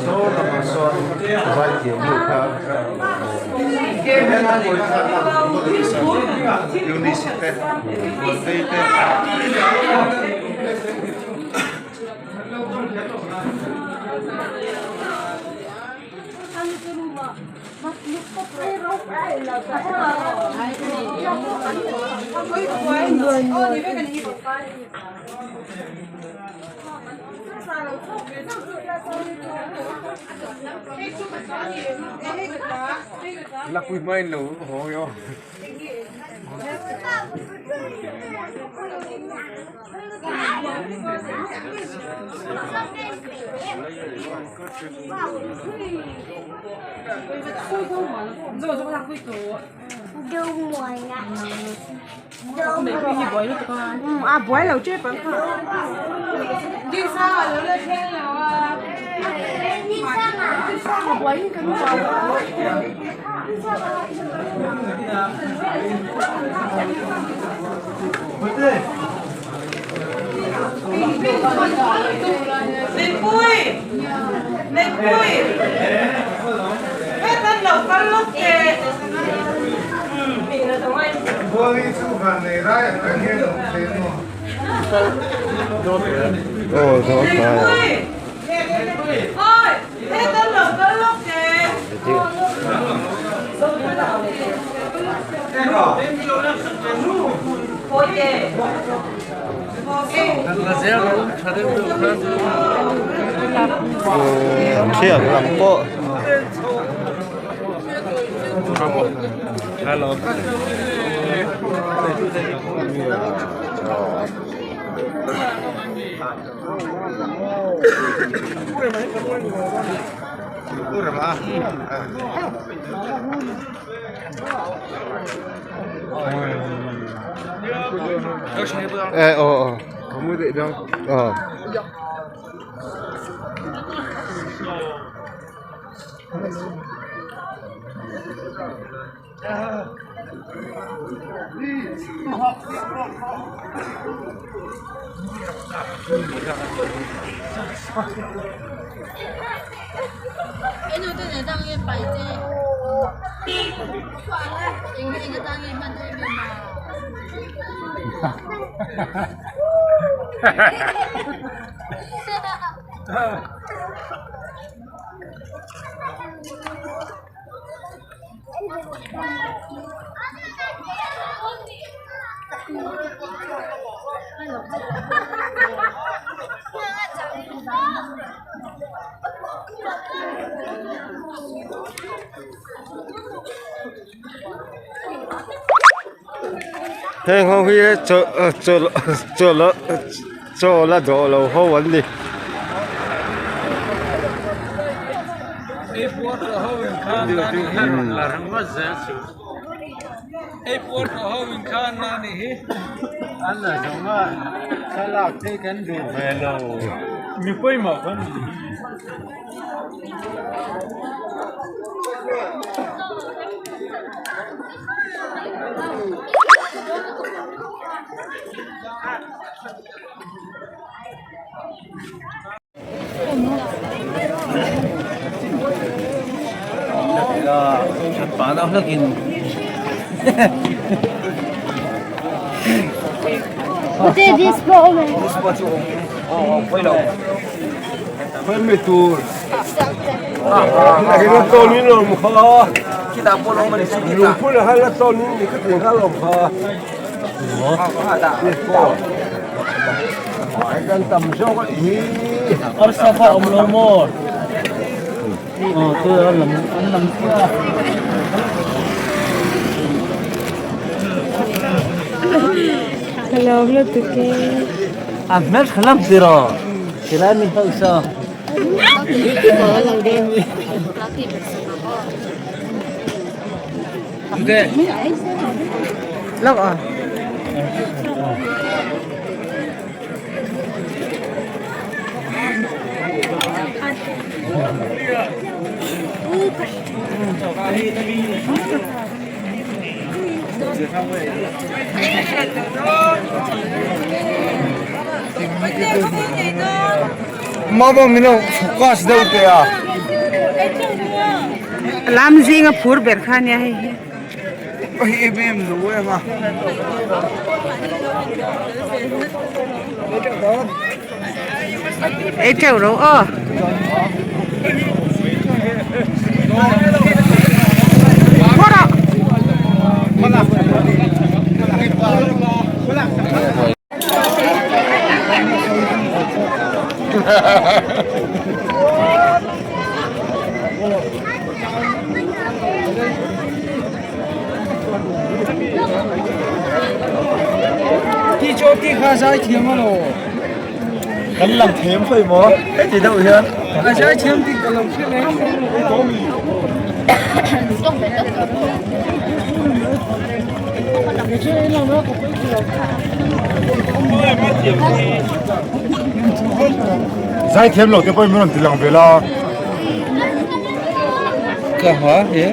Saw lamah sawn zaithiam ho kha Eunice te Muantei te. Lakpui hmain lo haw nge aw. Aw zo tlai a. Thiak lam pawh Eh oh oh. Oh. Heng ho hi chaw chaw chaw la chaw la dawh lo ho an ni. Mama min lo focus deuh teh a. Lam zinga phur ber kha ania hei hi. Hei em em lo em a. Ei teuh ro aw. Phur rawh. Kan lang them phei maw heti deuh hian. Zaithiam lo te pawhin min rawn ti lang vel a. Ka ha he.